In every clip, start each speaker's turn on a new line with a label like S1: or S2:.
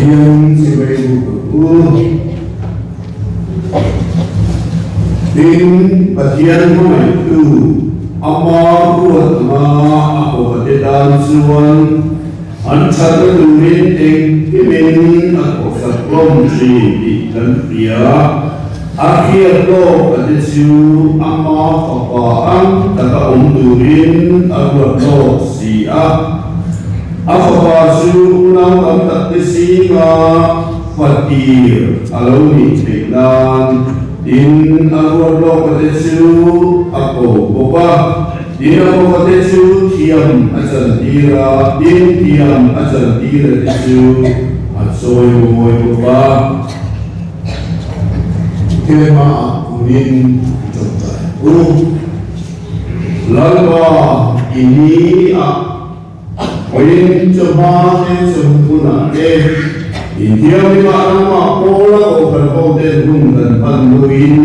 S1: Pathian chibai buk ang u. Tin, Pathian hmangaihtu ama ruat anga a kawhate tan chuan an thatna turin engkimin a thawhsak hlawm thin tih kan hria. A hriat lawk ate chu ama fapa ang taka awm turin a ruat lawk si a. A fapa chu unau tam tak te zinga fatir a lo nih theih nan tin a ruat lawk ate chu a ko bawk a. Tin a fapa te chu thiam a chantir a, tin thiam a chantir ate chu a chawimawi bawk a. Keimah kumin tawngtai u. Lalpa i ni a, vawiin chawhma te chawhnu hunah te inthianghlimah nangmah Paula kohhran ho ten hun kan hman hnuin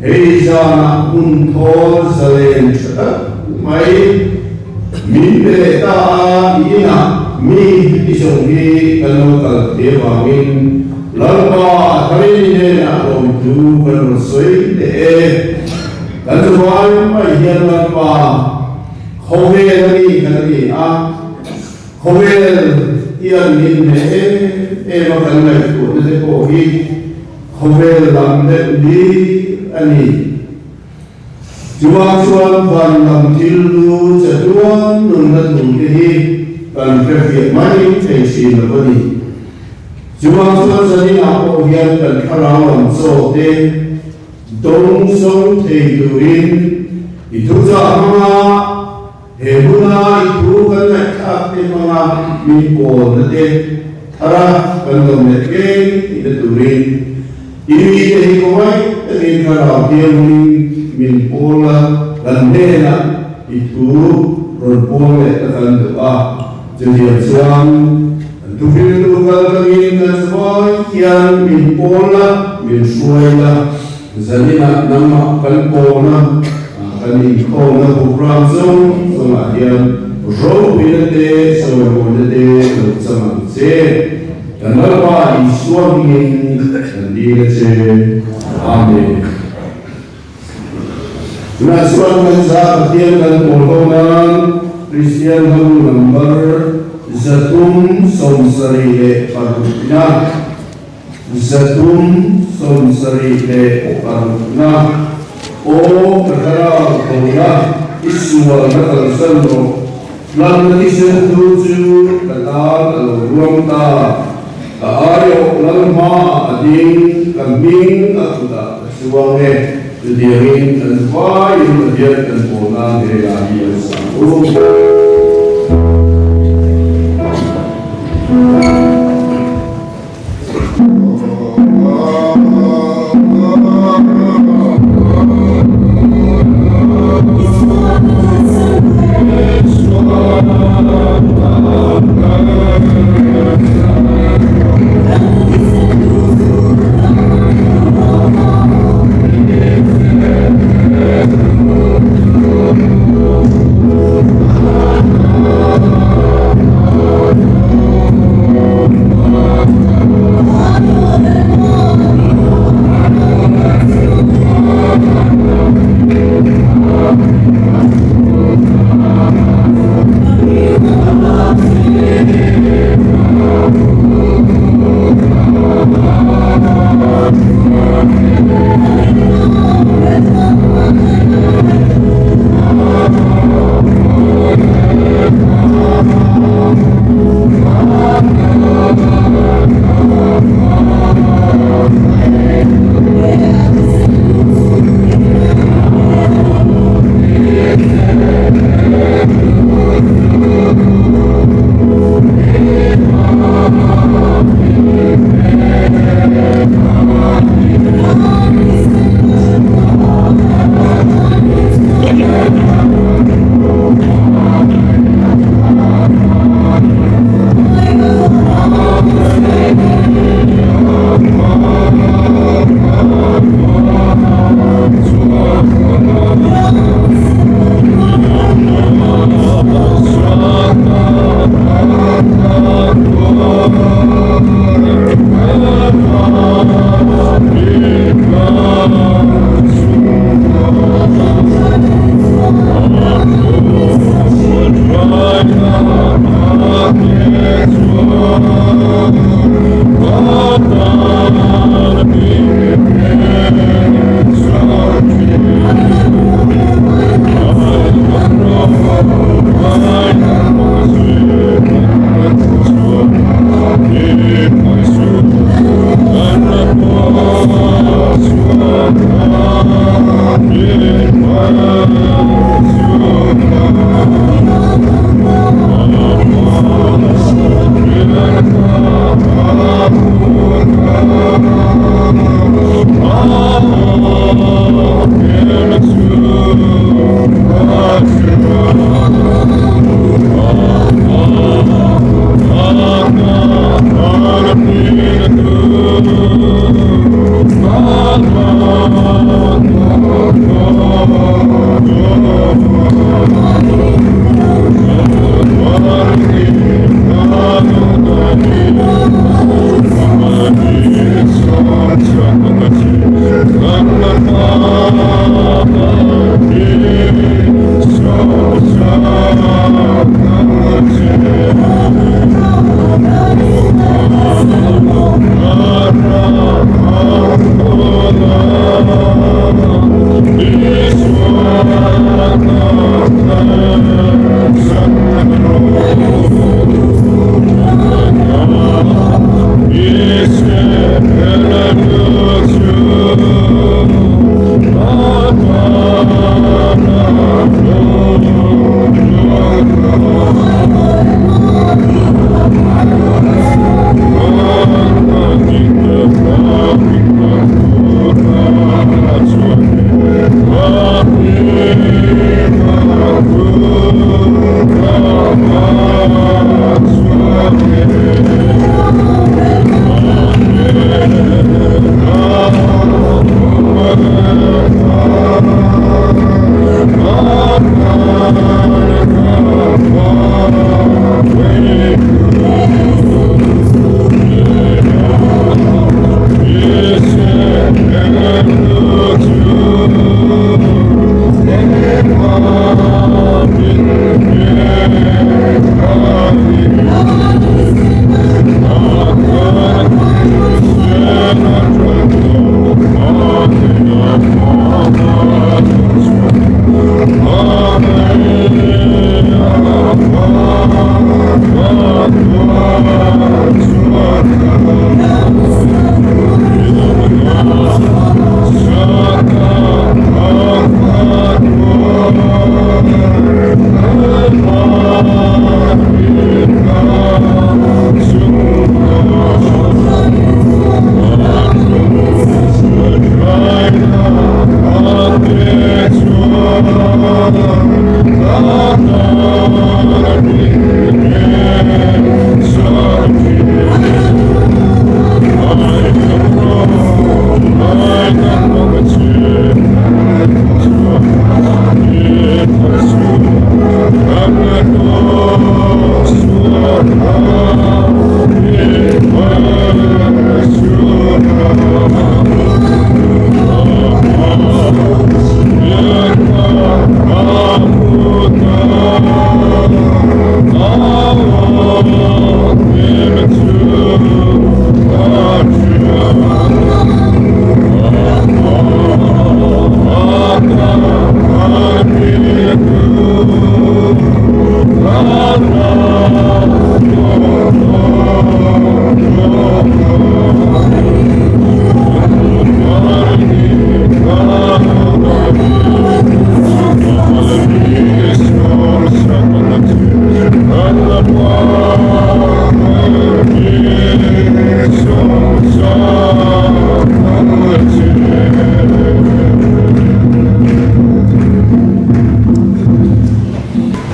S1: hei zanah hun thawl zalen tha tak mai min pe leh ta a, i inah mi heti zawng hi kan lo kal thei avangin Lalpa a tharin i hnenah lawmthu kan rawn sawi teh e. Kan chuvai mai hian Lalpa khawvel a ni kan ni a, khawvel hian min hneh em em a kan ngaihtuahna te pawh hi khawvel lam deuh hlir a ni. Chuvang chuan van lam thil lu chatuan nunna thu te hi kan hrefiah mai thei thin lo a ni. Chuvang chuan zaninah pawh hian kan thlarau lam chaw te dawng sawng thei turin i thuchah hmanga he huna i thu kan ngaihthlak te hmanga min pawlna te thara kan lo leh ngei na turin i mite hi kawai takin thlarau thianghlim min pawl a, kan hnenah i thu rawn puang leh ta kan duh a. Chutiang chuan kan thuhriltu kal tangin kan chuvai hian min pawl a, min hruai la, zaninah nangmah kan pawna kan inkhawmna program zawng zawngah hian ropuina te, sawimawina te lo chang ang che. Kan Lalpa Isua hmingin kan dil a che. Amen. Tunah chuan kan za Pathian kan pawl ho nan Kristian ho number 376 376 Aw ka thlarau tho la, i sualna kalsan rawh, tlanna thisen thu chu ka tan a lo ruang ta, ka aiawh lal hmaah a ding, ka hming a kutah ka chuang e. Chutiangin kan vaiin Pathian kan pawl nan he hla hi an sa u.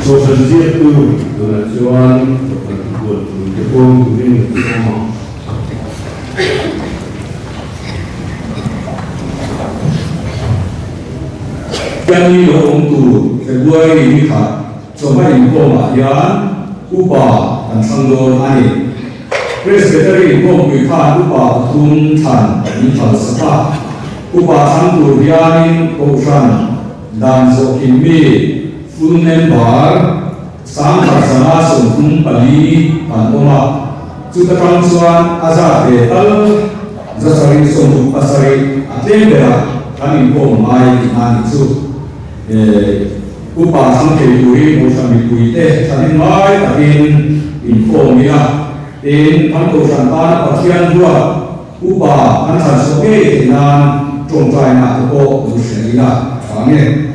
S1: Kohhran ziaktu tunah chuan kohhran huatpui te puang turin kan sawm ang.
S2: Pianni lo awm tur February ni khat chawhma inkhawmah hian upa kan thlang dawn a ni. Presbytery inkhawmpui khan upa pathum thlan min phalsak a. Upa thlang tur hianin Kohhran dan zawhkim mi, full member, 1134 kan awm a, chuta tang chuan a zat ve tal 767 a tlem berah kan inkhawm ngai tihna a nih chu. Upa thlang thei turin Kohhran mipuite thahnem ngai takin inkhawm ila, tin kan Kohhran tana Pathian ruat Upa kan thlan chhuah ngei theih nan tawngtaina te pawh lo hria ila a tha nge.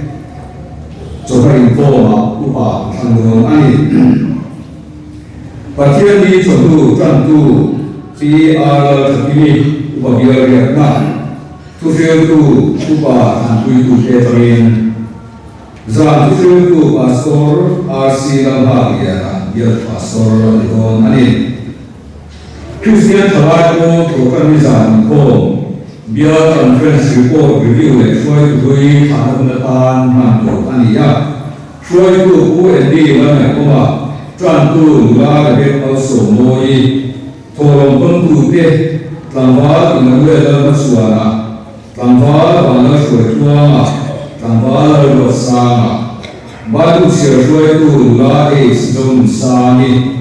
S2: Chawhma inkhawmah upa an thlang dawn a ni. Pathian ni chawhnu tantu Pi R Lalthakimi upa bial riakna thuhriltu upa thlanpuitute atangin zan thuhriltu Pastor RC Lalhakliana bial Pastor a ni dawn a ni. Kristian Thalai pawl Thawhtan ni zan inkhawm, Bial Conference Report Review leh hruaitu hlui thlahna hun atan hman tur a ni a. Hruaitu Pu Andy Lalngaihawma, Tantu Nula Rebecca Malsawmmawi, Thawhlawm Pawntute, Tlangval Emmanuel Lalhmachhuana, Tlangval Vanlalhruaitluanga, Tlangval Lalruatsanga, Bible chhiar hruaitu Nula H Zonunsangi,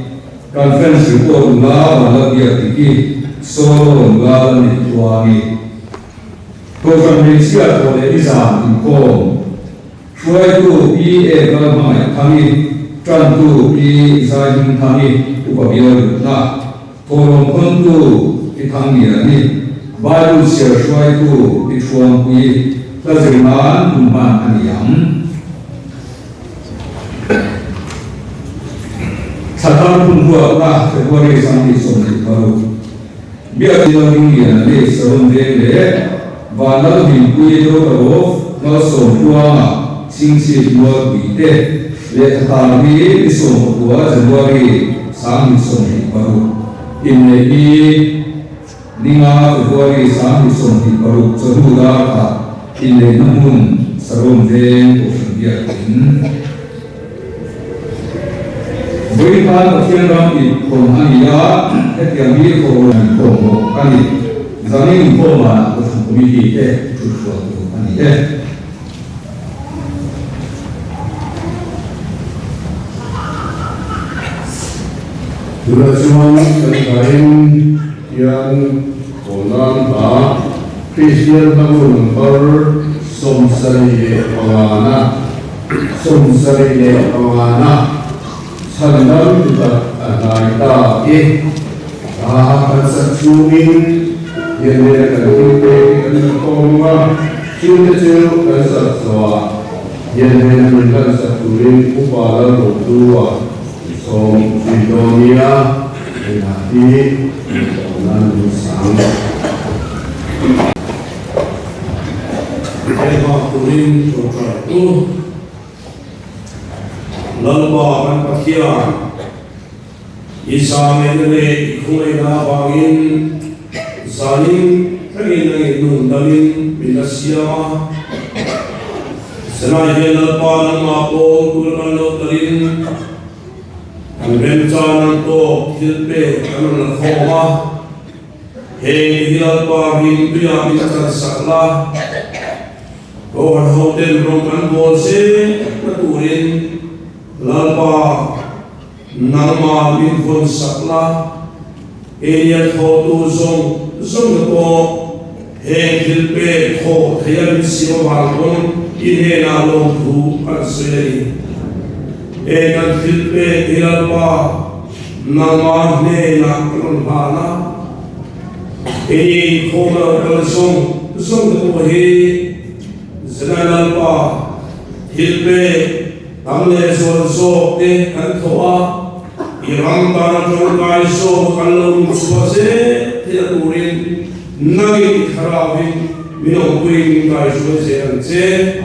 S2: Conference report nula Vanla Biak Diki, Solo nula la nei tluangi. Kohhran hmeichhia thawh leh nizan inkhawm hruaitu Pi E Lalhmangaih Thangi, Tantu Pi Zaihming Thangi, Upa Bial Rutna, Thawhlawm Khawntu Pi Thangliani, Bible chhiar hruaitu Pi Thuangpuii, hla zir nan hun hman a ni ang. Thla thar hun huatna February 2026 Biak Lalring Liana leh Saron Veng leh Vanlal Hlimpui Daughter of Malsawm Tluanga Chingchhip Mualpui te lehkha tar hi ni 19 January 2026 inneih ni Ninga February 2026 chawhnu dar khat inneihna hmun Saron Veng Kohhran Biakin Vawiin khan Pathian ram inkhawm a ni a, hetiang hi thawhrawn inkhawm bawk a ni. Zanin inkhawm vanah Kohhran Committee te thutchhuah tur a ni e.
S1: Tunah chuan kan vain hian Kawnang hla Kristian hmangaw number 75 na 75 na chhandam tutak a hnai ta i a kan sak chhungin hian nena kan thil pek hi kan sak khawm ang a, chungte chu kan sak zawhah hian nena min hlan sak turin Upa Lalrohlua sawm zui dawn nia engah hi ngaihtuahna min sang.
S3: Hei bak turin tawngtai u. Lalpa kan Pathian, i zahngaihna leh i khawngaihna avangin zanin thlengin nangin nung damin min la siam a. Zanai hian Lalpa nangmah pawl tur kan lo kalin kan remchan ang tawk thil pek kan rawn la khawm a. Heng te hi Lalpa rinpuiah min chan sak la, Kohhran hoten rawng kan bawl zel na turin Lalpa nangmah min vawn sak la, Enia thawhtu zawng zawng te pawh heng thil pek thawh theia min siam avang pawn i hnenah lawmthu kan sawi a ni. Heng kan thil pek hi Lalpa Nangmah hnenah ka rawn hlan a, i inkhawm lo kal zawng zawng te pawh hi Zenai Lalpa thil pek tam leh zual zawk te kan thawh a, i ram tana tangkai zawk kan lo inchhuah zel theih a turin nangin i thlarauin min awmpuiin min kaihruai zel ang che.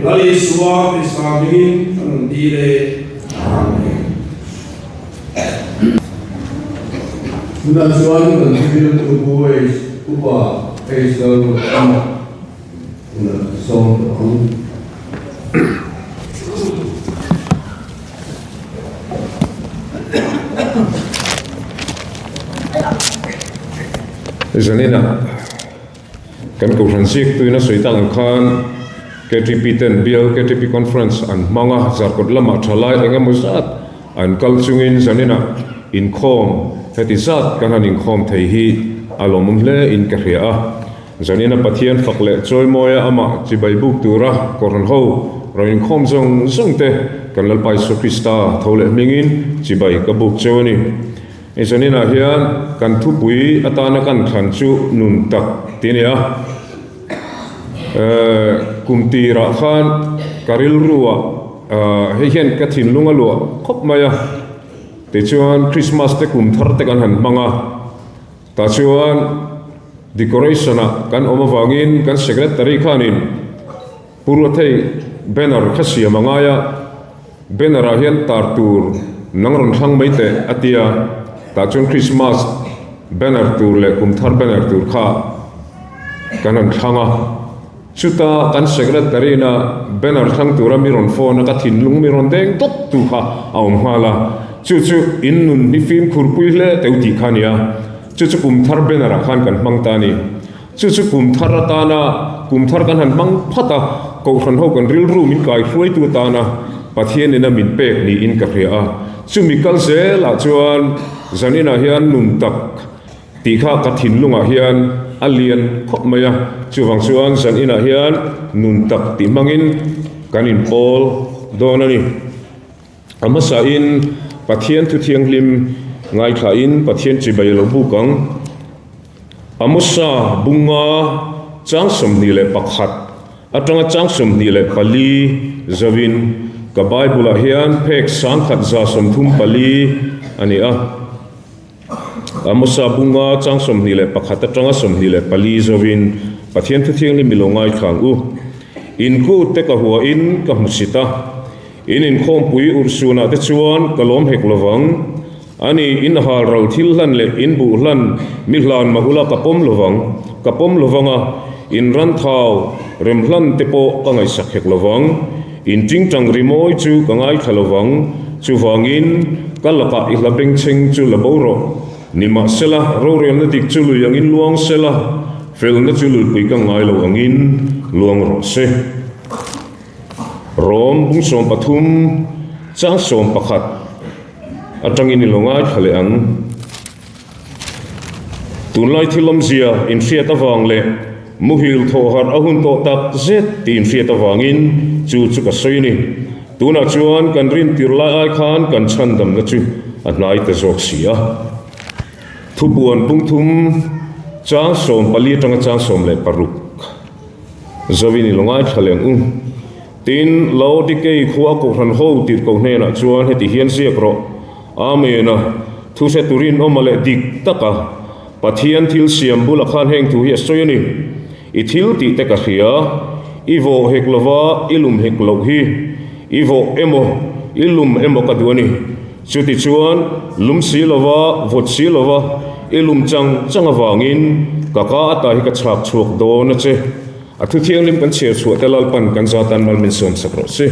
S3: Lal Isua Krista hmingin kan rawn dil e. Amen.
S1: Tunah chuan kan thiltu Pu H. Upa H. Lalruatkima tunah sawm tawh ang.
S4: Zanina kan Kohhran Siktuin a sawi tak ang khan KTP ten bial KTP Conference an hmang a, Zarkawt lamah thalai eng emaw zat. an kal chungin zaninah inkhawm heti zat kan han inkhawm thei hi a lawmawm hle in ka hria a. Zanina Pathian fak leh chawimawia amah chibai buk tura Kohhran ho rawn inkhawm zawng zawng te kan Lalpa Isua Krista tho leh hmingin chibai ka buk cheu a ni. I zaninah hian kan thupui atana kan thlan chu nun tak ti a ni a. Kum tirah khan ka rilruah hei hian ka thinlung a luah khawp mai a. Tichuan Krismas te kum thar te kan han hmang a. Tah chuan decoration ah kan awm avangin kan secretary khanin Pu Ruathei banner kha siam a ngai a, banner ah hian tar tur nang rawn thlang mai teh a ti a, tah chuan Christmas banner tur leh kum thar banner tur kha kan rawn thlang a, chuta kan secretary ina banner thlang tura mi rawn phone a ka thinlung mi rawn deng dawt tu kha a awm nghal a, chu chu in nun hi fimkhur pui hle teu tih kha a ni a, chu chu kum thar banner ah khan kan hmang ta a ni. Chu chu kum thar atana kum thar kan han hmang phat a, Kohhran ho kan rilru min kai hruaitu atana Pathian ina min pek niin ka hria a. Chumi kal zelah chuan zaninah hian nun tak tih kha ka thinlungah hian a lian khawp mai a. Chuvang chuan zaninah hian nun tak tih hmangin kan inpawl dawn a ni. A hmasain Pathian thu thianghlim ngaithlain Pathian chibai a lo buk ang. Amosa bunga chang 21 atanga chang 24 zauhin ka Bible-ah hian phek 1134 a ni a. Amosa bunga chang 21 atanga 24 zauhin Pathian thu thianghlim i lo ngaithla ang u. In kut te ka huain ka hmusit a. In inkhawmpui urhsunah te chuan ka lawm hek lovang. Ani, in hal ral thil hlan leh in buh hlan mi hlan mah ula ka pawm lovang. Ka pawm lovang a, in ran thau rem hlan te pawh ka ngaihsak hek lovang. In tingtang rimawi chu ka ngaithla lovang. Chuvangin, ka lakah i hla bengchheng chu la bo rawh. Nimahsela, rorelna dik chu lui angin luang sela, felna chu luipui ka ngai lo angin luang rawh se. Rom bung 13 chang 11 atangin i lo ngaithla leh ang. Tunlai thil awmzia inhriat avang leh muhil thawh harh a hun tawh tak zet tih inhriat avangin chu chu ka sawi a ni. Tunah chuan kan rintir lai ai khan kan chhandamna chu a hnai ta zawk si a. Thupuan bung thum chang 14 atanga chang 16. Zawin i lo ngaithla leh ang u. Tin, Laodikei khua Kohhran ho tirhkoh hnenah chuan heti hian ziak rawh, Amen a, thu hre turin awma leh dik taka Pathian thil siam bulah khan heng thu hi a sawi a ni. I thil tih te ka hria, i vawh hek lova i lum hek loh hi, i vawh emaw, i lum emaw ka duh a ni. Chutichuan, lum si lova, vawt si lova, i lum chang chang avangin ka ka ata hi ka chhak chhuak dawn a che. A thu thianghlim kan chhiar chhuah te Lalpan kan zatan mal min sawmsak rawh se.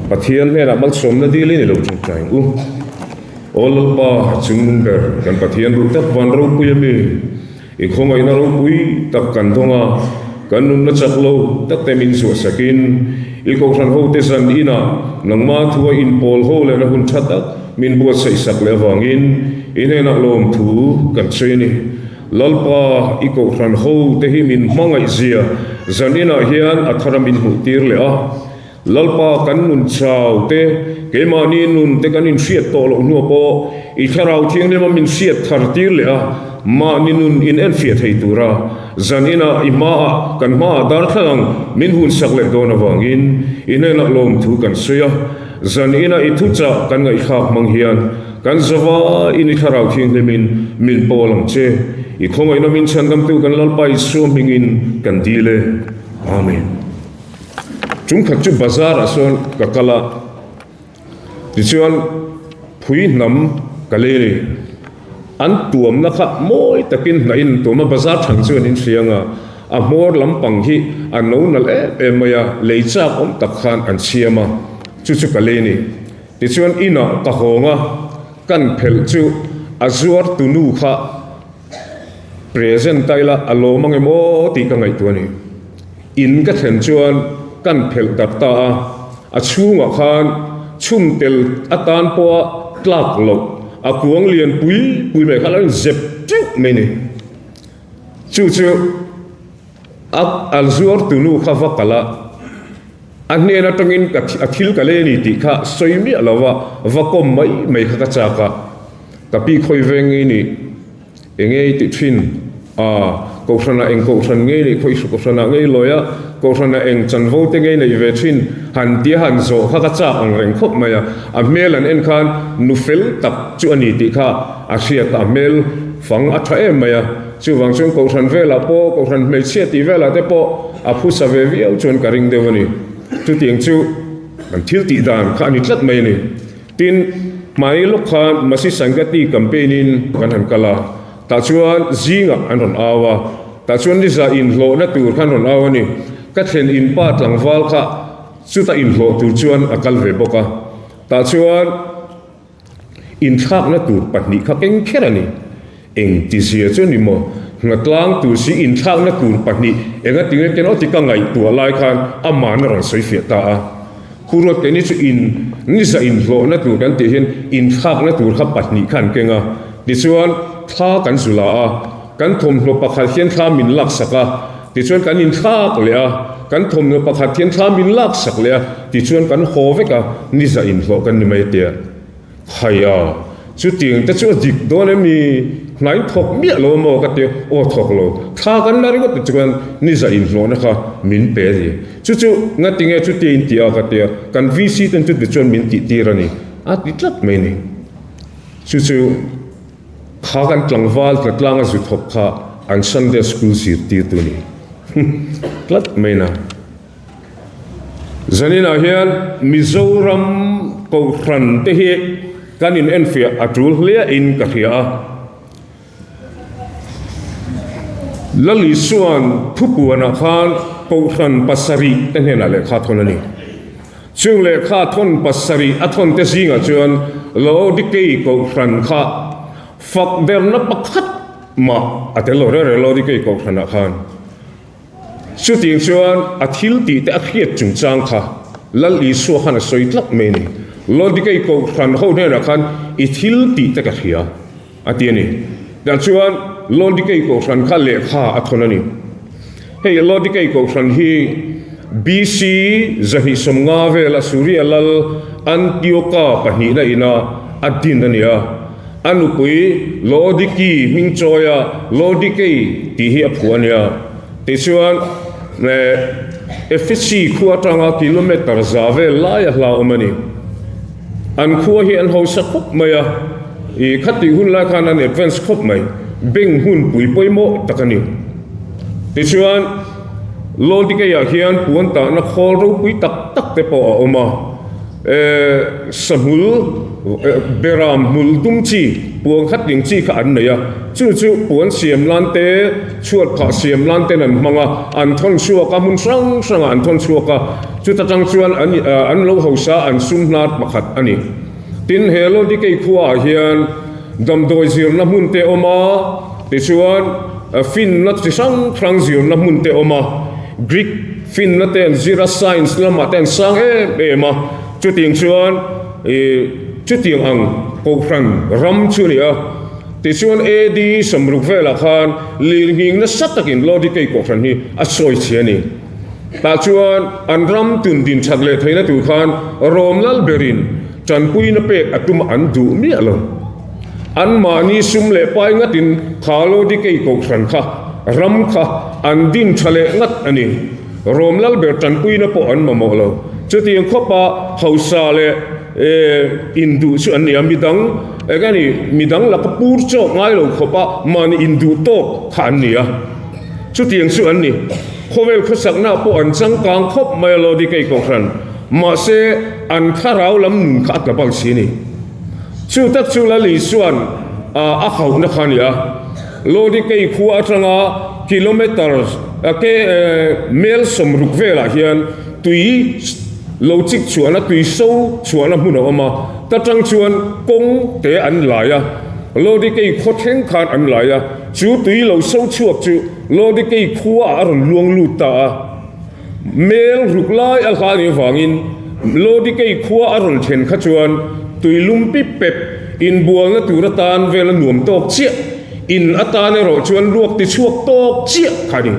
S4: Pathian hnenah malsawmna dilin i lo tawngtai ang u. Aw Lalpa, chungnung ber, kan Pathian duh tak van ropui a mi, i khawngaihna ropui tak kan dawng a, kan nunna chak lo tak te min zuahsakin, i kohhran hote zan inah nangma thua inpawl ho lehna hun tha tak min buatsaihsak leh avangin i hnenah lawmthu kan sawi a ni. Lalpa, i kohhran hote hi min hmangaihzia zan inah hian a thara min hmuhtir leh a. Lalpa kan nun chau te, keimahni nun te kan inhriat tawh loh hnuah pawh i Thlarau Thianghlima min hriat thar tir leh a, mahni nun in enfiah thei tura zan inah i hmaah kan hmaah darthlalang min hunsak leh dawn avangin i hnenah lawmthu kan sawi a, zan inah i thuchah kan ngaihthlak hmang hian kan zavaiin i Thlarau Thianghlimin min pawl ang che. I khawngaihna min chhandamtu kan Lalpa Isua hmingin kan dil e. Amen. Chungkhat chu bazar ah sawn ka kal a, tichuan phui hnam ka lei a ni. An tuamna kha mawi takin hnahin an tuam a, bazar than chuan in hria anga a hmawr lampang hi a no nalh em em mai a, lei chak awm tak khan an siam a, chu chu ka lei a ni. Tichuan inah ka hawng a, kan phelh chu a zuar tunu kha Present ta ila a lawm ang em aw tih ka ngaihtuah a ni. In ka thlen chuan kan phelh darh ta a, a chhungah khan Chhum tel atan pawha tlak loh a kuang lian pui pui mai kha a lo inzep teuh mai ni. Chu chu a a zuar tunu kha va kalh a, a hnen atangin ka a thil ka lei a ni tih kha sawi miah lo va, va kawm mai mai kha ka chak a, ka pi khawi veng i nih. Enge i tih thin? A, Kohhranah eng kohhran ngei neih khaw i hru kohhranah ngei lawi a, kohhranah eng chanvo te ngei neih ve thin? Han tia han zawh kha ka chak ang reng khawp mai a. A hmel an en khan nu fel tak chu a ni tih kha a hriat a, a hmel fang a tha em mai a. Chuvang chuan kohhran velah pawh, kohhran hmeichhia tih velah te pawh a phusa ve viau chuan ka ring deuh a ni. Chutiang chu kan thil tih dan kha a ni tlat mai a ni. Tin, hmai lawk khan Masi Sangati campaign in kan han kal a, tah chuan zingah an rawn au a, tah chuan niza inhlawhna tur khan rawn au a ni. Ka thlen in pa tlangval kha chuta inhlawh tur chuan a kal ve bawk a, tah chuan inthlakna tur pahnih kha keng kher a ni. Eng ti zia chu ni maw? Hnatlang tur si inthlakna tur pahnih enga tinge ken aw ti ka ngaihtuah lai khan aman a rawn sawi fiah ta a. Huruat keini chu in niza inhlawhna tur kan tih hian inthlakna tur kha pahnih kha an keng a. Tichuan thla kan zu la a, kan thawmhnaw pakhat hian thla min laksak a, tichuan kan inthlak leh a, kan thawmhnaw pakhat hian thla min laksak leh a, tichuan kan haw vek a, niza inhlawh kan ni mai tia. Haia, chutiang te chu a dik dawn em ni? Hnain thawk miah lo maw ka ti a, aw thawk lo, thla kan la ringawt ti chuan niza inhlawhna kha min pe a ni. Chu chu ngatinge chutia in ti a ka ti a, kan VC ten chuti chuan min tih tir a ni, a ti tlat mai ni. Chu chu kha kan tlangval tla tlanga zu thawk kha an Sunday school zirtirtu ni tlat mai na. Zaninah hian Mizoram Kohhran te hi kan in enfiah a tul hle in ka hria a. Lal Isua'n thupuanah khan Kohhran pasarih te hnenah lehkha a thawn a ni. Chung lehkha thawn pasarih a thawn te zingah chuan Laodikei Kohhran kha fak derna pakhat mah a tel lo reng reng Laodikei Kohhranah khan. Chutiang chuan a thil tih te a hriat chungchang kha Lal Isua khan a sawi tlat mai a ni. Lodikei Kohhran ho hnenah khan i thil tih te ka hria a ti a ni. Tah chuan Lodikei Kohhran kha lehkha a thawn a ni. Hei Lodikei Kohhran hi BC 250 vela Suria lal Antioka pahnihna ina a din a ni a. A nupui Lodiki hming chawia Lodikei tih hi a phuah a nia. Tichuan, Efesi khua atanga kilometre za vel laia hla awm a ni. An khua hi an hausa khawp mai a, i khatih hun lai khan an advance khawp mai. Bank hmunpui pawimawh tak a ni. Tichuan, Lodikei-ah hian puan tahna khawl ropui tak tak te pawh a awm a. Sahmul, beram hmul dum chi, puan khat ding chi kha an nei a, chu chu puan siam lan te, chhuat phah siam lan ten an hmang a, an thawn chhuak a, hmun hrang hrangah an thawn chhuak a, chuta tang chuan an an lo hausa an sum hnar pakhat a ni. Tin, he Lodikei khuaah hian damdawi zirna hmun te awm a, tichuan finna chi hrang hrang zirna hmun te awm a, Greek finna te an zir a, science lamah te an sang em em a, chutiang chuan ih chutiang ang kohhran ram chu a ni a. Tichuan AD sawmruk velah khan lirnghing nasa takin Laodikei kohhran hi a sawi chhe a ni. Tah chuan an ram tun din that leh theihna tur khan Rom lal berin tanpuina pek a tum an duh miah lo. Anmahni sum leh pai ngatin kha Laodikei kohhran kha ram kha an din tha leh ngat a ni. Rom lal ber tanpuina pawh an mamawh lo. Chutiang khawpa hausa leh induh chu an ni a, midang eng a ni, midang laka pur chawk ngai lo khawpa mahni induh tawk kha an ni a. Chutiang chu an ni. Khawvel khawsakna pawh an changkang khawp mai a Laodikei kohhran. Mahse, an thlarau lam nun kha a tla bal si a ni. Chu tak chu Lal Isua'n a hauhna kha a ni a, Lodikei khua atanga kilometre ke mel 60 velah hian tui lo chik chhuahna, tui so chhuahna hmun a awm a, ta tang chuan kawng te an lai a, Lodikei khaw thleng khan an lai a, chu tui lo so chhuak chu Lodikei khuaah a rawn luang lut ta a. Mel ruk lai a hla nih avangin Lodikei khua a rawn thlen kha chuan tui lum pip pep inbualna tur atan vel a nuam tawk chiah, in atan erawh chuan luak ti chhuak tawk chiah kha a ni.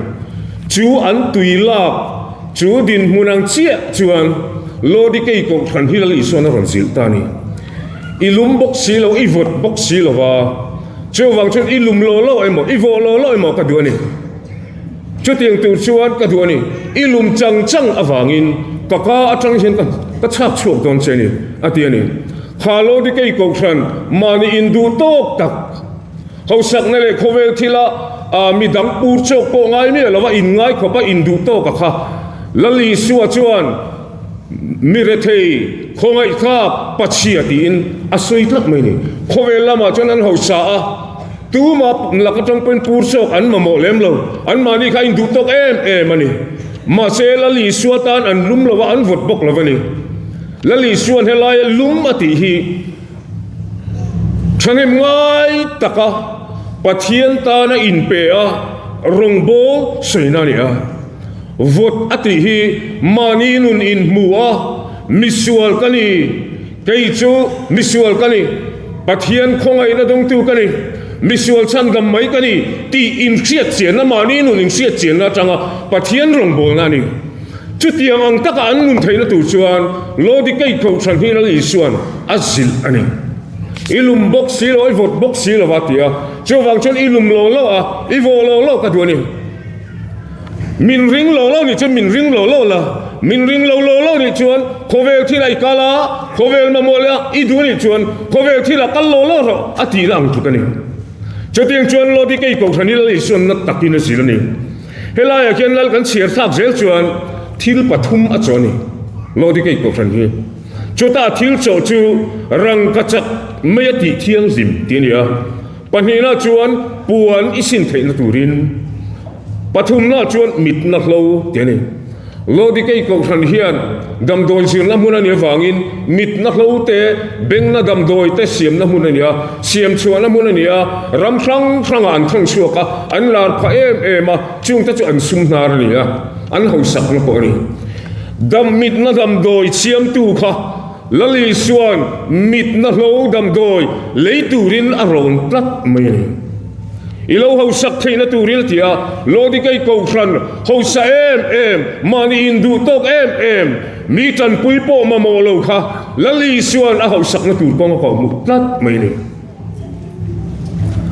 S4: Chu an tui lak chu dinhmun ang chiah chuan Lodikei kohhran hi Lal Isuan a rawn zilh ta a ni. I lum bawk si lo, i vawt bawk si lo va, chuvang chuan i lum lo lo emaw, i vawh lo lo emaw ka duh a ni. Chutiang tur chuan ka duh a ni. I lum chang chang avangin ka ka atang hian ka ka chhak chhuak dawn che a ni, a ti a ni. Kha Lodikei Kohhran mahni induh tawk tak, hausakna leh khawvel thila ah midang pur chawk pawh ngai miah lova inngai khawpa induh tawk a kha. Lal Isua chuan mi rethei khawngaihthlak pachhia tiin a sawi tlat mai a ni. Khawvel lamah chuan an hausa a. Tuma lak atang pawhin pur chawk an mamawh lem lo, anmahni kha a induh tawk em em a ni. Mahse, Lal Isua tan an lum lo a, an vawt bawk lo a ni. Lal Isua'n helaia lum a tih hi thahnem ngai taka Pathian tana inpe a rawngbâwl sawina a ni a. Vawt a tih hi mahni nun inhmu a, misual ka ni, Kei chu misual ka ni, Pathian khawngaihna dawngtu ka ni, misual chhandam mai ka ni tih inhriat chianna, mahni nun inhriat chianna atanga Pathian rawngbawlna a ni. Chutiang ang taka an nun theihna tur chuan Lodikei Kohhran hi Lal Isua'n a zilh a ni. I lum bawk si lo, i vawt bawk si lo va ti a, chuvang chuan i lum lo lo a, i vawh lo lo ka duh a ni. Min ring lo lo nih chuan min ring lo lo la, min ring lo lo lo nih chuan khawvel thil a i kal a, khawvel mamawh leh a i duh nih chuan khawvel thil a kal lo lo rawh a tihna ang tluk a ni. Chutiang chuan Lodi kei Kohhran hi Lal Isuanna takin a zir a ni. Helaiah khian Lal kan chhiar thlak zel chuan thil pathum a chaw a ni Lodi kei Kohhran hi. Chuta thil chaw chu rangkachak mai a tih thianghlim tih a ni a. Pahnihna chuan puan i sin theihna turin, pathumna chuan mitna hlo ti a ni. Lodikei Kohhran hian damdawi zirna hmun a nih avangin mitna hlo te, bengna damdawi te siamna hmun a ni a, siam chhuahna hmun a ni a, ram hrang hrangah an thang chhuak a, an lar phah em em a, chungte chu an sum hnar a ni a, an hausakna pawh a ni. Dam mitna damdawi siamtu kha. Lal Isua'n mitna hlo damdawi lei turin a rawn tlat mai a ni. I lo hausak theihna turin a ti a, Lodikei Kohhran hausa em em, mahni induh tawk em em, mi tanpui pawh mamawh lo kha Lal Isua'n a hausakna tur kawng a koh hmuh tlat mai a ni.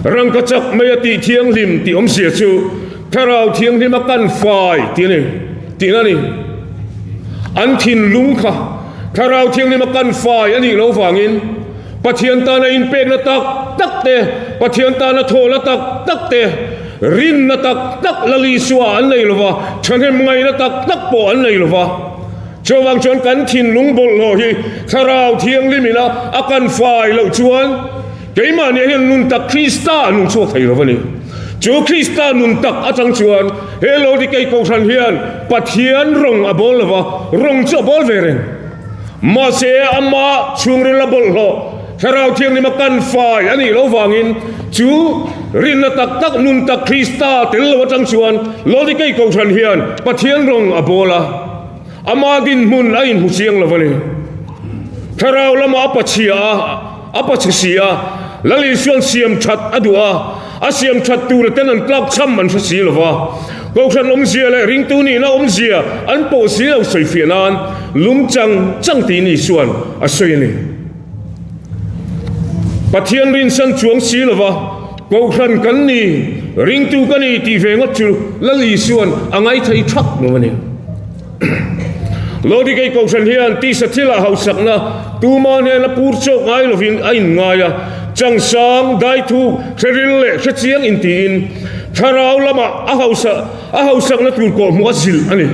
S4: Rangkachak mai a tih thianghlim tih awmzia chu Thlarau Thianghlim a kan fai tih a ni, tihna a ni. An thinlung kha Thlarau Thianghlim a kan fai a nih loh vangin Pathian tana inpekna tak tak te, Pathian tana thawhna tak tak te, rinna tak tak Lal Isua an nei lo va, thahnem ngaihna tak tak pawh an nei lo va. Chuvang chuan kan thinlung bawlhhlawh hi Thlarau Thianghlim ina a kan fai loh chuan keimahni hian nun tak Krista a nung chhuak thei lo a ni. Chu Krista nun tak atang chuan he Lodikei Kohhran hian Pathian rawng a bawl lo va, rawng chu a bawl ve reng. Mahse ama chhungril a bawlhhlawh Thlarau Thianghlim a kan fai a nih loh vangin chu rinna tak tak nun tak Krista tel lo atang chuan Lodikei Kohhran hian Pathian rawng a bawl a. Ama dinhmun a inhmu chiang lo a ni. Thlarau lama a pachhia a, a pachhe si a, Lal Isua'n siam that a duh a, a siam that tura ten an tlak cham an hre si lo va. Kohhran awmzia leh ringtu nihna awmzia an pawh si lo sawifiah nan lum chang chang tiin Isua'n a sawi a ni. Pathian rinsan chuang si lo va, Kohhran kan ni, ringtu ka ni tih ve ngawt chu Lal Isua'n a ngaithei thak lo a ni. Lodikei Kohhran hian tisa thilah hausakna tuma hnena pur chawk ngai lovin a inngai a, changsang, daithuk, hreril leh hrechiang intiin thlarau lamah a hausa a hausakna tur kawhhmuh a zilh a ni.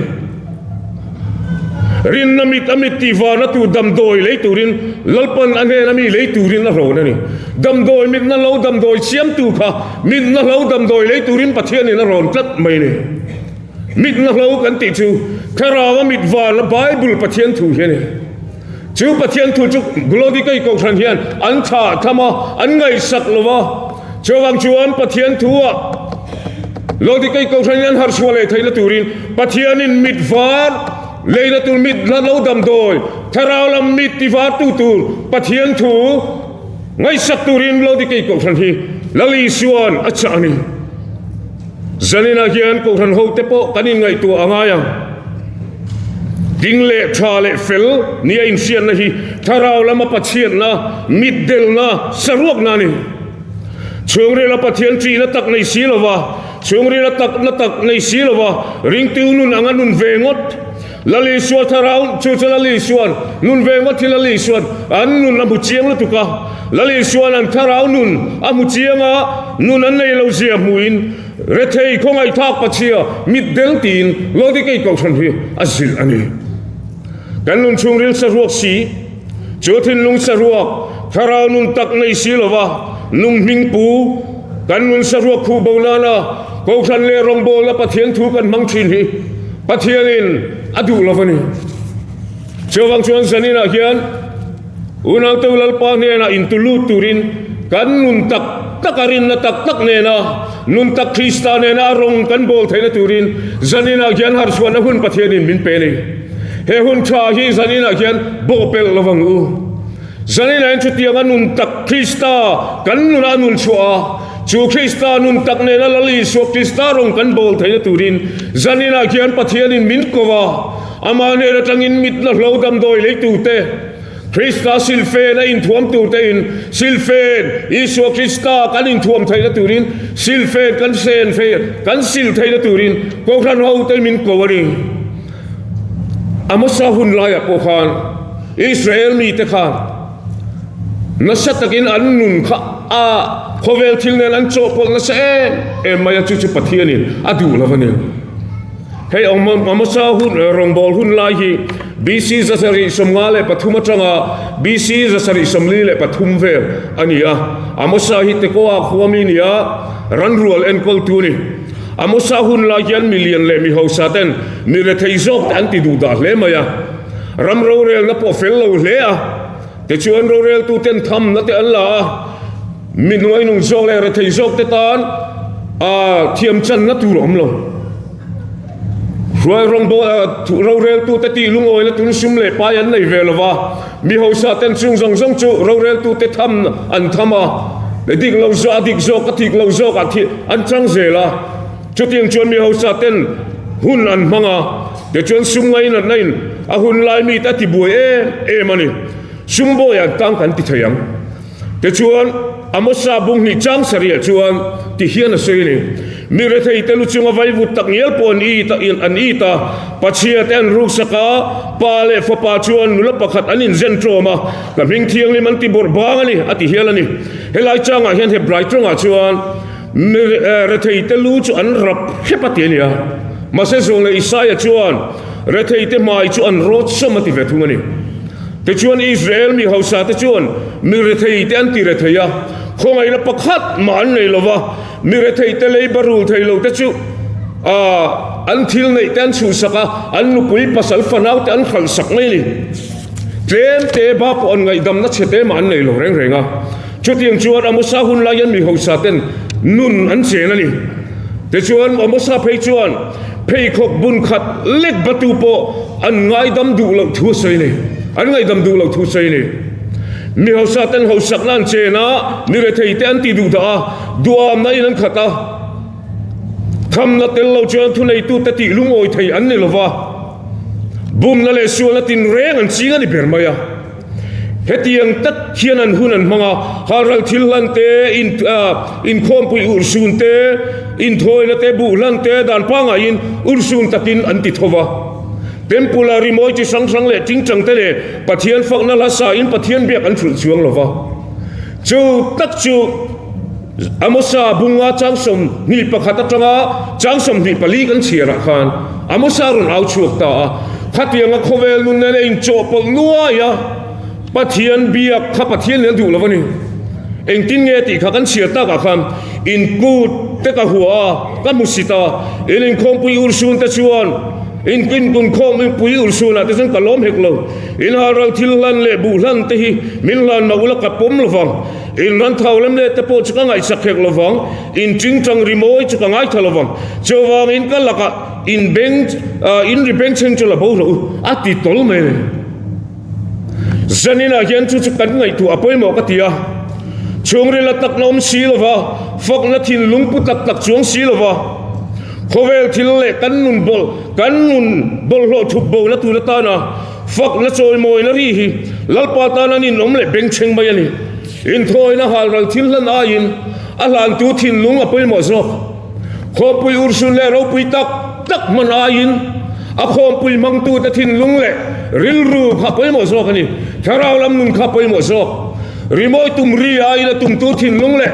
S4: Rinna mit a mit tih vana tur damdawi lei turin Lalpan a hnena mi lei turin a hrawn a ni. Damdawi mitna lo damdawi siamtu kha mitna lo damdawi lei turin Pathianin a rawn tlat mai a ni. Mitna hlo kan tih chu Thlarau a mit vana Bible Pathian thu hi a ni. Chu Pathian thu chu Glodikei Kohhran hian an thah tham a, an ngaihsak lo va. Chuvang chuan Pathian thu ah Lodikei Kohhran hian harhchhuah leh theihna turin Pathianin mit var leina tur mit hla lo damdawi. Thlarau lam mit tivartu tur Pathian thu ngaihsak turin Laodikei Kohhran hi Lal Isua'n a chah a ni. Zaninah hian Kohhran hote pawh kan inngaihtuah a ngai ang. Ding leh tha leh fel nia inhriatna hi Thlarau lama Pathianna, mitdelna, saruakna a ni. Chhungrila Pathian ṭihna tak nei si lova, chhungrila takna tak nei si lova ringtu nun anga nun ve ngawt Lal Isua Thlarau chu chu Lal Isua'n nun ve ngawt hi Lal Isua'n an nun a hmu chiang lutuk a, Lal Isua'n an Thlarau nun a hmu chiang a, nun an nei lo zia hmuhin rethei khawngaihthlak Pachhia mitdel tiin Laodikei Kohhran hi a zilh a ni. Kan nun chhungril saruak si, chu thinlung saruak Thlarau nun tak nei si lova nung hming pu kan nun saruak khuh bo nana Kohhran leh rawngbawlna Pathian thu kan hmang thin hi Pathianin a duh lo a ni. Chuvang chuan zaninah hian Unaute Lalpa hnenah intu lut turin kan nun tak tak a rinna tak tak nena nun tak Krista nena a rawng kan bawl theihna turin zaninah hian harhchhuahna hun Pathianin min pe a ni. He hun tha hi zaninah hian bawhpelh lo vang u. Zaninah hian chutianga nun tak Krista kan nunah a nun chhuah a, chu Krista nun tak nena Lal Isua Krista rawng kan bawl theihna turin zaninah hian Pathianin min ko a, Amah hnen atangin mitna hlo damdawi lei turte, Krista silfen a inthuam turte in silfen, Isua Krista kan inthuam theihna turin silfen kan sen thei, kan sil theihna turin Kohhran hote min ko a ni. Amosa hun laiah pawh khan Israel mite khan nasa takin an nun kha a khawvel thil nen an chawhpawlh nasa em em mai a, chu chu Pathianin a duh lo a ni. Hei Amosa hun rawngbâwl hun lai hi BC 753 aṭanga BC 743 vel a ni a. Amosa hi Tekoa khua mi nia ranrual enkawltu a ni. Amosa hun lai hian mi lian leh mi hausa ten mi rethei zawk te an ti duh dah hle mai a. Ram rorelna pawh fel lo hle a. Tichuan roreltu ten thamna te an la a, mi hnuainung zawk leh rethei zawk te tan a thiam channa tur a awm lo. Hruai rawngbawl roreltu te tih lungawina tun sum leh pai an nei ve lo va, mi hausa ten chung zawng zawng chu roreltu te tham an tham a, dik lo zawk a dik zawk a thik lo zawk ah thih an chang zel a. Chutiang chuan mi hausa ten hun an hmang a, tichuan sum ngainatna in a hun lai mite a ti buai em em a ni. Sum bawi an tang kan ti thei ang. Tichuan Amosa bung hnih chang sarih chuan ti hian a sawi a ni, Mi rethei te lu chunga vaivut tak ngial pawh an it a, an it a, pachhia te an ruksak a, pa leh fapa chuan nula pakhat an inzen ṭawm a, ka hming thianghlim an ti bawrh bang a ni, a ti hial a ni. Helai changah hian Hebrai ṭawngah chuan, Mi retheite lu chu an rap hrep a ti a ni a, mahse zawng leh Isaia chuan retheite hmai chu an rawt sawm a ti ve thung a ni. Tichuan Israel mi hausate chuan mi retheite an ti rethei a, khawngaihna pakhat mah an nei lo va, mi retheite leiba rul thei lote chu an thil neihte an chhuhsak a, an nupui pasal fanaute an hralhsak mai a ni. Tlemte ba pawh an ngaihdamna chhete mah an nei lo reng reng a. Chutiang chuan Amosa hun lai hian mi hausa ten nun an chen a ni. Tichuan Amosa phei chuan pheikhawk bun khat lek batu pawh an ngaidam duh loh thu a sawi a ni. An ngaihdam duh loh thu a sawi a ni. Mi hausa ten hausakna an chen a, mi rethei te an ti duh dah a, duhamna in an khat a. Thamna tel lo chuan thuneitute tih lungawi thei an ni lo va, bumna leh sualna tinreng an ching a ni ber mai a. Hetiang tak hian an hun an hmang a, halral thil hlan te, inkhawmpui urhsun te, inthawina te, buh hlan te dan pangaiin urhsun takin an ti tho va. Temple-a rimawi chi hrang hrang leh tingtang te leh Pathian fakna hla sain Pathian biak an hrulh chuang lo va. Chu tak chu Amosa bunga chang 21 atanga chang 24 kan chhiarah khan Amosa rawn au chhuak ta a, khatianga khawvel nun nen a inchawhpawlh nuai a, Pathian biak kha Pathian nen a duh lo a ni. Engtin nge tih kha kan chhiar takah khan in kut te ka hua a, ka hmu sit a, in inkhawmpui urhsun te chuan in inkhawmpui urhsunah te chuan ka lawm hek lo, in halral thil hlan leh buh hlan te hi min hlan mah ula ka pawm lovang. In ran thau lem leh te pawh chu ka ngaihsak hek lo vang, in tingtang rimawi chu ka ngaithla lo vang. Chuvangin ka lakah in beng, in ri bengchheng chu la bo rawh u, a ti tawl mai a ni. Zaninah hian chu chu kan ngaihtuah a pawimawh ka ti a. Chhungril a takna awm si lova, fakna thinlung pu tak tak chuang si lova, khawvel thil leh kan nun bawlh kan nun bawlhhlawh thup bona tur atana fakna chawimawina ri hi Lalpa tan an inawm leh bengchheng mai a ni. Inthawina halral thil hlan aiin a hlantu thinlung a pawimawh zawk. Khawmpui urhsun leh ropui tak tak hman aiin a khawmpui hmangtute thinlung leh rilru kha pawimawh zawk a ni. Thlarau lam nun kha pawimawh zawk. Rimawi tum ri aiin a tumtu thinlung leh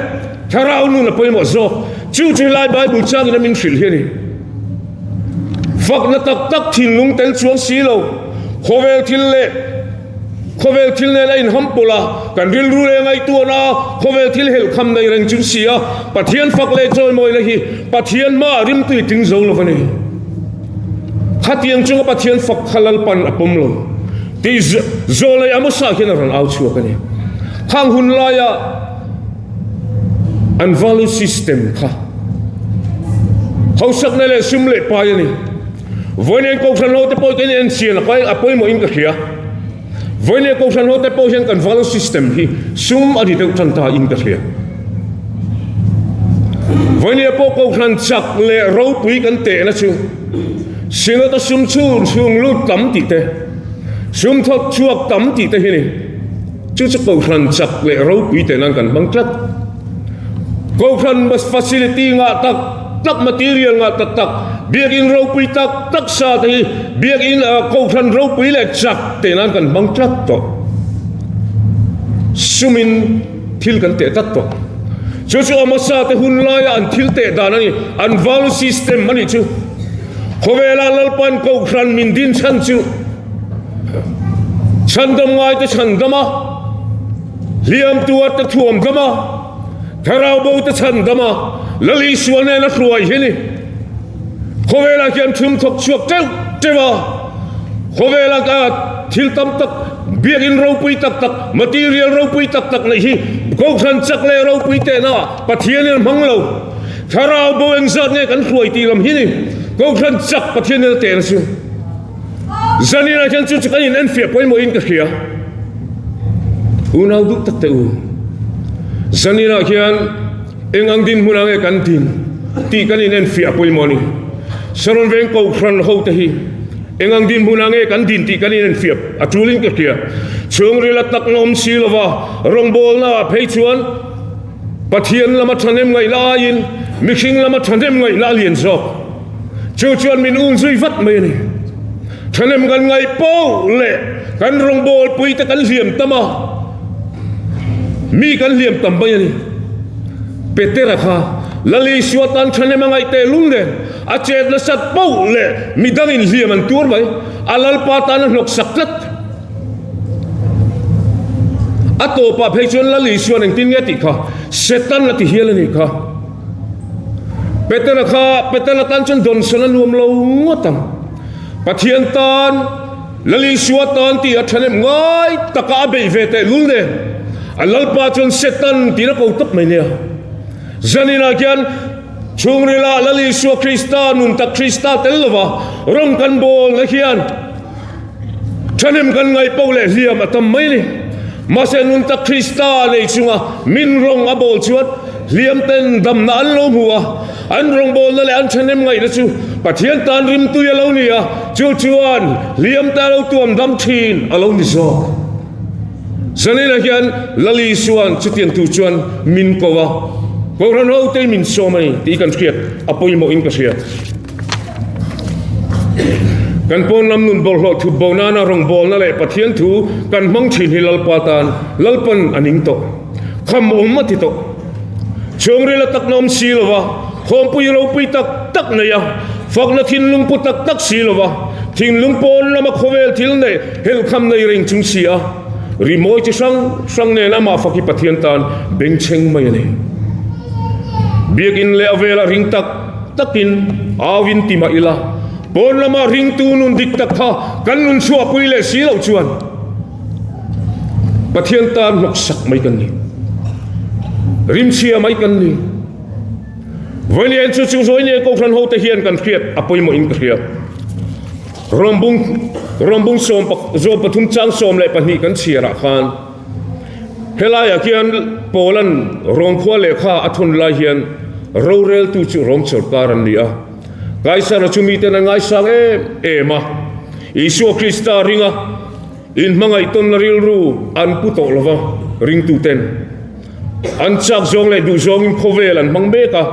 S4: thlarau nun a pawimawh zawk. Chu chu helai Bible changin a min hrilh hi a ni. Fakna tak tak thinlung tel chuang si lo, khawvel thil leh Khawvel thil nen a inham pawlh a, kan rilru leh ngaihtuahna a khawvel thil helhkham nei reng chung si a, Pathian fak leh chawimawina hi Pathian hmaah rimtui tling zo lo va ni. Khatiang chunga Pathian fak kha Lalpan a pawm lo tih Zawlei Amosa hian a rawn au chhuak a ni. Khang hun laia an value system kha hausakna leh sum leh pai a ni. Vawiin Kohhran hote pawh hian en chian a pawimawhin ka hria. Vawiin Kohhran hote pawh hian kan value system hi sum a ni deuh tan ta in ka hria. Vawiin pawh Kohhran chak leh ropui kan tehna chu Synod a sum chhung chhung lut tam tih te, sum thawk chhuak tam tih te hi ni. Chu chu Kohhran chak leh ropui teh nan kan hmang tlat. Kohhran facility ngah tak tak, material ngah tak tak, biakin ropui tak tak sa te hi biakin Kohhran ropui leh chak teh nan kan hmang tlat tawh. Sumin thil kan teh tlat tawh. Chu chu a hmasa te hun laia an thil teh dan a ni, an value system a nih chu. Khawvela Lalpan Kohhran min din chhan chu chhandam ngaite chhandam a, Hliam tuar te thuam dam a, thlarau bo te chhan dam a, Lal Isua nen a hruai hi ni. Khawvelah hian thum thawk chhuak teuh teuh a, khawvela ka thil tam tak, biakin ropui tak tak, material ropui tak tak neih hi Kohhran chak leh ropui tehna Pathianin a hmang lo. Thlarau bo engzat nge kan hruai tih lam hi ni. Kohhran chak Pathianin a tehna chu. Zaninah hian chu chu kan in enfiah pawimawhin ka hria. Unau duh tak teh u. Zaninah hian eng ang dinhmun ang nge kan din tih kan in enfiah pawimawh a ni. Saron veng Kohhran ho te hi eng ang dinhmun ang nge kan din tih kan in enfiah a tulin ka hria. Chhungril a tak na awm si lova rawngbawlna ah phei chuan Pathian lama thahnem ngaihna aiin mihring lama thahnem ngaihna a lian zawk. Chu chuan min un zui vat mai a ni. Thahnem kan ngaih poh leh kan rawngbawlpui te kan hliam tam a, mi kan hliam tam mai a ni. Petera kha Lal Isua tan thahnem a ngaih teh lung nen a chet nasat poh leh midangin hliam an tuar mai. A Lalpa tan a hnawksak tlat. A tawpah phei chuan Lal Isua'n engtin nge tih kha Setan a ti hial a nih kha. Petera kha Petera tan chuan dawnsawn a nuam lo ngawt ang. Pathian tan, Lal Isua tan tih a thanem ngai taka a beih ve teh lul nen a Lalpa chuan Setan tiin a ko tawp mai nia. Zaninah khian chhungrilah Lal Isua Krista nun tak Krista tel lova rawng kan bawlna hian thanem kan ngaih poh leh hliam a tam mai a ni. Mahse nun tak Krista nei chunga min rawng a bawl chuan Hliam ten damna an lo hmu a, an rawngbawlna leh an thahnem ngaihna chu Pathian tan rimtui a lo ni a, chu chuan hliam te a lo tuam dam thin a lo ni zawk. Zanina hian Lal Isua'n chutiang tur chuan min ko a, Kohhran hote min sawm a ni tih kan hriat a pawimawhin ka hria. Kan pawn lam nun bawlhhlawh thup bo nana rawngbawlna leh Pathian thu kan hmang thin hi Lalpa tan Lalpan a ning tawh. Kham awm a ti tawh. Chhungril a tak na awm si lova, khawmpui ropui tak tak nei a, fakna thinlung pu tak tak si lova, thinlung pawn lama khawvel thil neih helhkham nei reng chung si a, rimawi chi hrang hrang nen amah fak hi Pathian tan bengchheng mai a ni. Biakin leh a velah ring tak takin auin ti mah ila, pawn lama ringtu nun dik tak kha kan nun chhuahpui leh si loh chuan, Pathian tan hnawksak mai kan ni. Rimchhia mai kan ni. Vawiin chu chu vawiin Kohhran hote hian kan hriat a pawimawhin ka hria. Rom bung Rom bung sawm zawm pathum chang 12 kan chhiarah khan helaiah khian Paula'n Rom khua lehkha a thawn lai hian roreltu chu Rom sawrkar an ni a. Kaisara chu miten an ngaisang em em a, Isua Krista ringa inhmangaihtawnna rilru an pu tawh lova ringtuten an chak zawng leh duh zawngin khawvel an hmang mek a,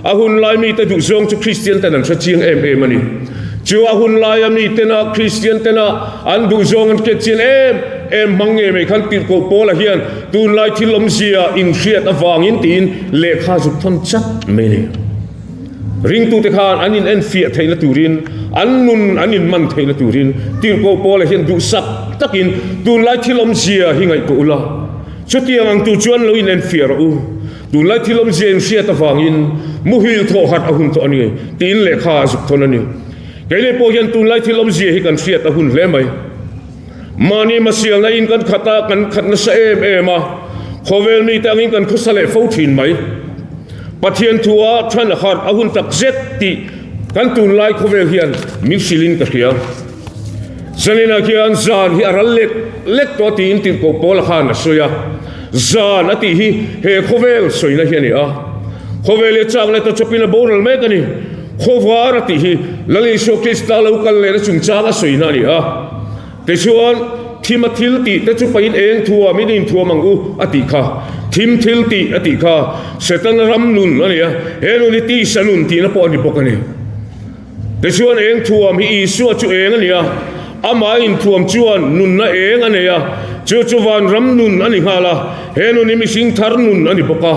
S4: a hun lai mite duh zawng chu Kristian ten an hre chiang em em a ni. Chu a hun laia mitena Kristian tena an duh zawng an hriat chian em em hmang nge mai khan tirhkoh Paula hian tunlai thil awmzia inhriat avangin tiin lehkha zuk thawn chat mai a ni. Ringtute khan an inenfiah theihna turin, an nun an inman theihna turin Tirhkoh Paula hian duhsak takin tunlai thil awmzia hi ngaihtuah ula, chutiang ang tur chuan lo inenfiah rawh u. Tunlai thil awmzia inhriat avangin muhil thawh harh a hun tawh a ni tiin lehkha a zuk thawn a ni. Keini pawh hian tunlai thil awmzia hi kan hriat a hun hle mai. Mahni hmasialna in kan khat a, kan khat nasa em em a, khawvel mite angin kan khawsa leh fo thin mai. Pathian thua than a harh a hun tak zet tih kan tunlai khawvel hian min hrilhin ka hria. Zaninah khian zan hi a ral lek lek tawh tiin tirhkoh Paula khan a sawi a. Zan a tih hi he khawvel sawina hi a ni a. Khawvel hi a chak leh ta chawpin a boral mek a ni. Khawvar a tih hi Lal Isua Krista lo kal lehna chungchang a sawina a ni a. Tichuan, thim a thil tih te chu pahin eng thuam in inthuam ang u a tih kha. Thim thil tih a tih kha Setana ram nun a ni a, he nun hi tisa nun tihna pawh a ni bawk a ni. Tichuan, eng thuam hi Isua chu eng a ni a, amah inthuam chuan nunna eng a nei a, chu chu vanram nun a ni nghal a, he nun hi mihring thar nun a ni bawk a.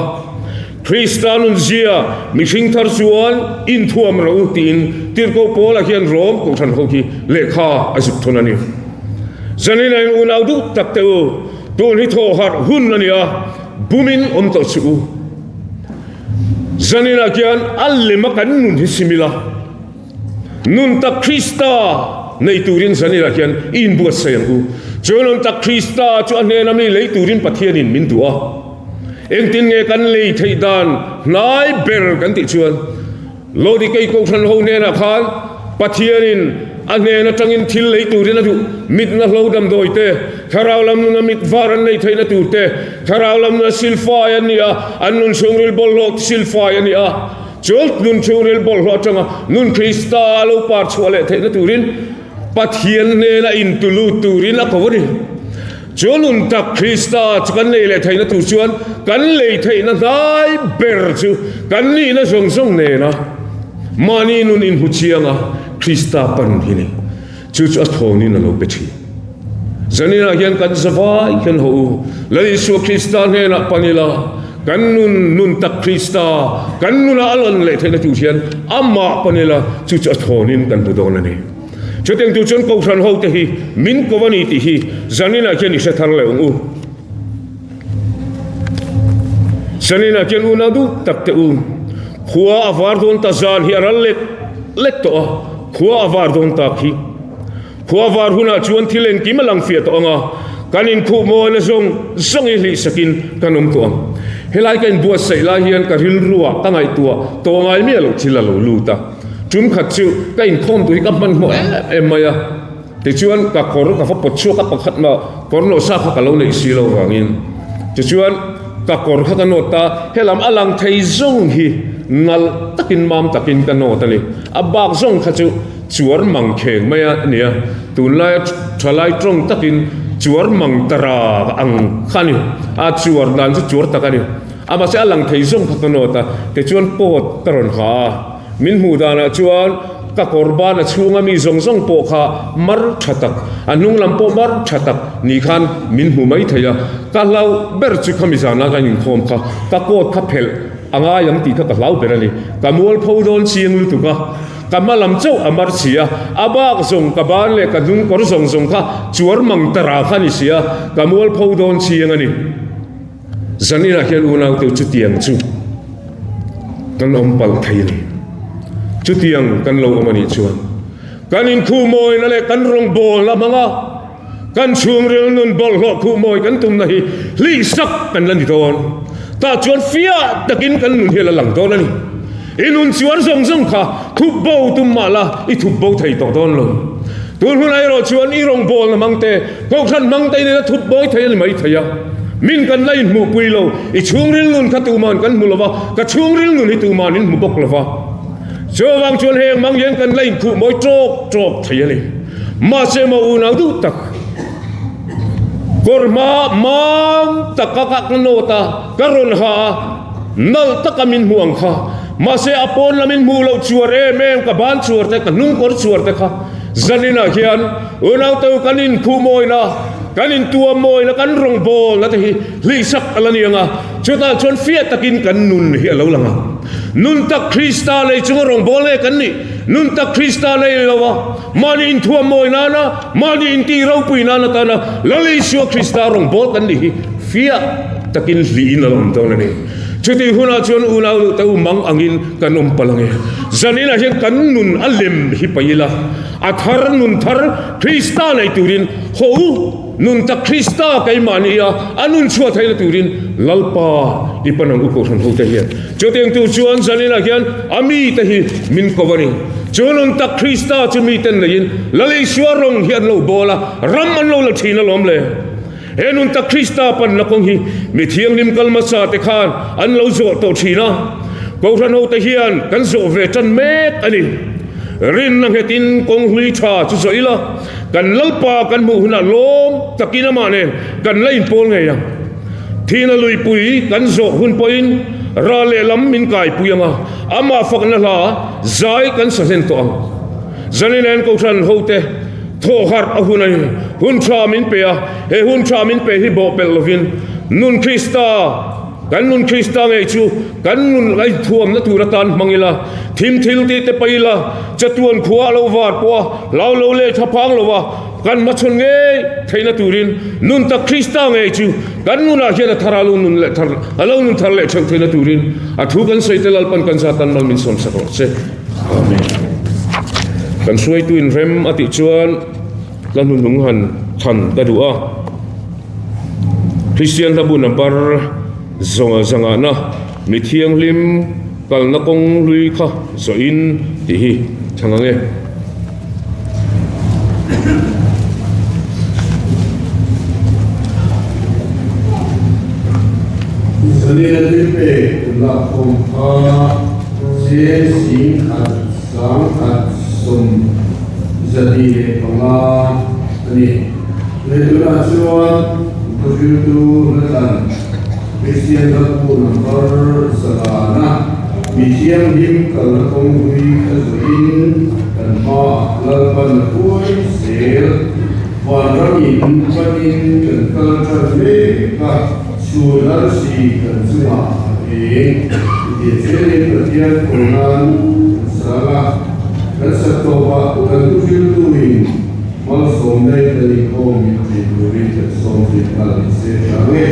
S4: Krista nunzia mihring thar chuan inthuam rawh u tiin Tirhkoh Paula hian Rom kohhran ho hi lehkha a zuk thawn a ni. Zanina in unau duh tak te u, tun hi thawh harh hun a ni a, bumin awm tawh suh u. Zanina khian a lema kan nun hi sim ila, nun tak Krista nei turin zanina khian i inbuatsaih ang u. Chu nun tak Krista chu a hnena mi lei turin Pathianin min duh a. Engtin nge kan lei theih dan hnai ber kan tih chuan Lodikei Kohhran ho hnenah khan Pathianin a hnen atangin thil lei turin a duh, mitna hlo damdawi te, thlarau lam nuna mit var an nei theihna tur te, thlarau lam nuna silfai an ni a, an nun chhungril bawlhhlawh silfai a ni a, chu nun chhungril bawlhhlawh atanga nun Krista a lo par chhuah leh theihna turin Pathian hnena intulut turin a ko a ni. Chu nun tak Krista chu kan lei leh theihna tur chuan kan lei theihna hnai ber chu kan nihna zawng zawng nena mahni nun inhmu chianga Krista pan hi ni. Chu chu a thawnin a lo pe thin. Zaninah hian kan zavai hian haw u, Lal Isua Krista hnenah pan ila, kan nun nun tak Krista kan nunah a lawn leh theihna tur hian amah pan ila, chu chu a thawnin kan hmu dawn a ni. Chutiang tur chuan Kohhran hote hi min ko a ni tih hi zaninah khian i hre thar leh ang u. Zaninah khian unau duh tak teh u, khua a var dawn ta zan hi a ral lek lek tawh a, khua a var dawn tak hi. Khua var hunah chuan thil engkim a lang fiah tawh ang a, kan inkhuh mawina zawng zawng i hlih sakin kan awm tawh ang. Helai ka inbuatsaih lai hian ka rilruah ka ngaihtuah tawh ngai miah loh thil a lo lut a. Tum khat chu ka inkhawm tur hi ka hmanhmawh em em mai a, tichuan ka kawr ka va pawt chhuak a, pakhat mah kawr nawh sa kha ka lo neih si lo vangin tichuan ka kawr kha ka nawt ta, helam a lang thei zawng hi nalh takin mam takin ka nawt a ni, a bak zawng kha chu chuar mang kheng mai a nia, tunlaia thalai tawng takin chuar mang tara ang kha a ni, a chuar dan chu chuar tak a ni. A mahse a lang thei zawng kha ka nawt a, tichuan coat ka rawn ha a, min hmuh danah chuan ka kawr ban a chhunga mi zawng zawng pawh kha mar tha tak, a hnung lam pawh mar tha tak ni khan min hmu mai thei a, ka hlau ber chu khami zana kan inkhawm kha ka coat kha phelh a ngai ang tih kha ka hlau ber a ni, ka mualpho dawn chiang lutuk a, ka hma lam chauh a mar si a, a bak zawng ka ban leh ka hnung kawr zawng zawng kha chuar mang tara kha a ni si a, ka mualpho dawn chiang a ni. Zaninah hian unaute chutiang chu kan awm palh thei a ni. Chutiang kan lo awm a nih chuan kan inkhuhmawina leh kan rawngbawlna hmanga kan chhungril nun bawlhhlawh khuhmawi kan tumna hi hlihsak kan la ni dawn. Tah chuan fiah takin kan nun hi a la lang dawn a ni. I nun chuan zawng zawng kha thup bo tum mah la i thup bo thei tawh dawn lo. Tun hunah erawh chuan i rawngbawlna hmang te, kohhran hmang te in a thut mawi thei a ni mai thei a. Min kan la inhmuhpui lo, i chhungril nun kha tuman kan hmu lo va, ka chhungril nun hi tuman in hmu bawk lo va. Chuvang chuan heng hmang hian kan la inkhuh mawi tawk tawk thei a ni. Mahse maw unau duh tak, kawr hma mam taka ka nawt a, ka rawn ha a, nalh taka min hmuh ang kha. Mahse a pawn lam in hmuh loh chuar em em, ka ban chuar te, ka hnung kawr chuar te kha zaninah hian unaute kan inkhuh mawina, kan intuam mawina, kan rawngbawlna te hi hlihsak a la ni ang a, chutah chuan fiah takin kan nun hi a lo lang ang. Nun tak Krista lei chunga rawngbâwl nge kan nih? Nun tak Krista lei lo a, mahni inthuam mawi nâna, mahni intih ropui nân atâna Lal Isua Krista rawngbâwl kan nih hi fiah takin hlihin a la awm dawn a ni. Chutih hunah chuan unau duh te u mang angin kan awm palh ang e. Zaninah hian kan nun a lem hi paih ila, a thar nun thar Krista nei turin haw u. Nun tak Krista keimah ni a, a nun chhuah theihna turin Lalpa i pan ang u Kohhran hote hian. Chutiang tur chuan zaninah hian a mite hi min ko a ni. Chu nun tak Krista chu miten neiin Lal Isua rawng hi an lo bawl a, ram an lo la thin alawm le. He nun tak Krista panna kawng hi mi thianghlim kal hmasa te khan an lo zawh tawh thin a, Kohhran hote hian kan zawh ve tan mek a ni. Rinna nghetin kawng hlui tha chu zawh ila, Kan Lalpa kan hmuh hunah lawm takin amah nen kan la inpawl ngei ang. Thihna luipui kan zawh hun pawhin ral lehlam min kaipui ang a, amah fakna hla zai kan sa hlen tawh ang. Zanin Kohhran hote thawh harh a hun a ni. Hun tha min pe a, he hun tha min pe hi bawhpelh lovin nun Krista, Kan nun Krista ngei chu kan nun ngaithuamna tur atan hmang ila, thim thil tih te paih ila, chatuan khua a lo var pawh a, hlau lo leh tha phang lo a, kan hmachhawn ngei theihna turin nun tak Krista ngei chu kan nunah hian a thar a lo nun leh thar a lo nun thar leh theuh theihna turin a thu kan sawi te Lalpan kan zat tan mal min sawm sak rawh se. Amen. Kan hruaitu in rem a tih chuan hla hnuhnung han than ka duh a. Kristian hlabu number zangahna mi thianghlim kalna kawng hlui kha zawhin tih hi chhang ang e.
S1: Zalina thilpek lakkhawm kha cheng singkhat sangkhat 125 a ni. Lehtunah chuan thuhriltu Nathan, Kristian hlabu number zalana mi thianghlim kalna kawngpui kha zawhin kan hmaah Lalpan a hruai zel. Vanramin panin kan kal tan mek a, chhun arsi kan chungah a eng. Chutiang zelin Pathian khaw nan kan sang a, kan sak tawpah kan thuhriltuin, Malsawm daih kan inkhawm min tih turin kan sawm zui nghal ni se tha nge?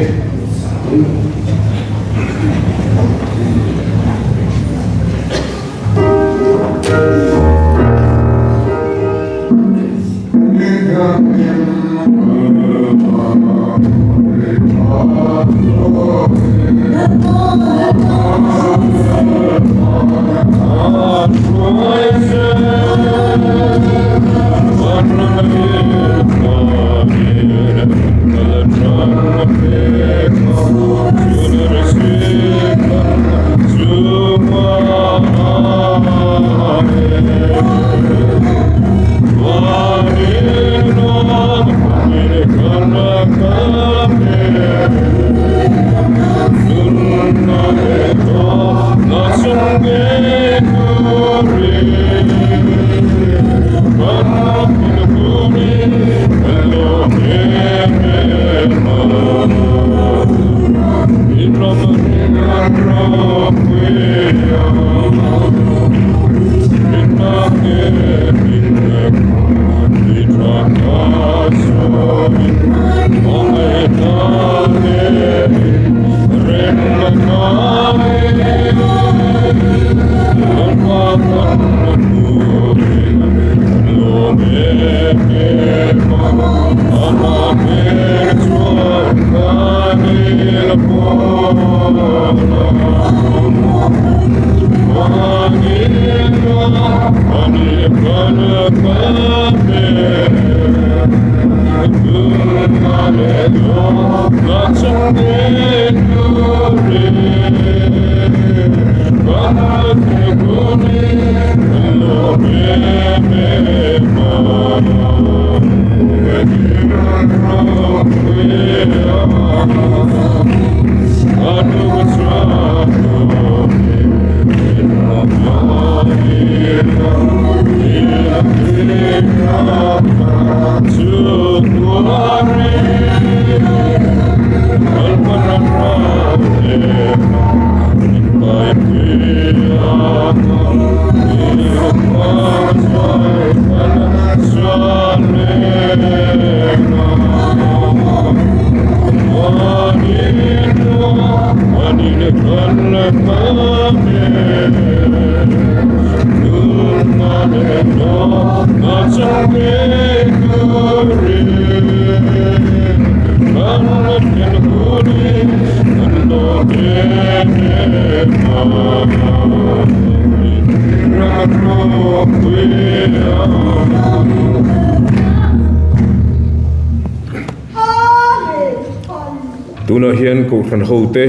S4: Tunah hian Kohhran hote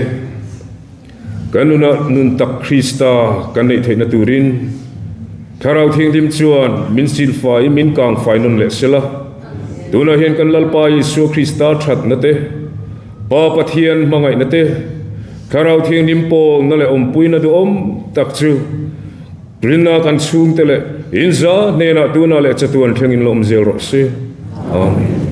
S4: kan nunah nun tak Krista kan neih theihna turin Thlarau Thianghlim chuan min silfaiin min kangfai nawn leh sela. Tunah hian kan Lalpa Isua Krista thatna te, Pa Pathian hmangaihna te, Thlarau Thianghlim pawlna leh awmpuina duhawm tak chu rinna kan chhungte leh inza hnenah tunah leh chatuan thlengin la awm zel rawh se. Amen.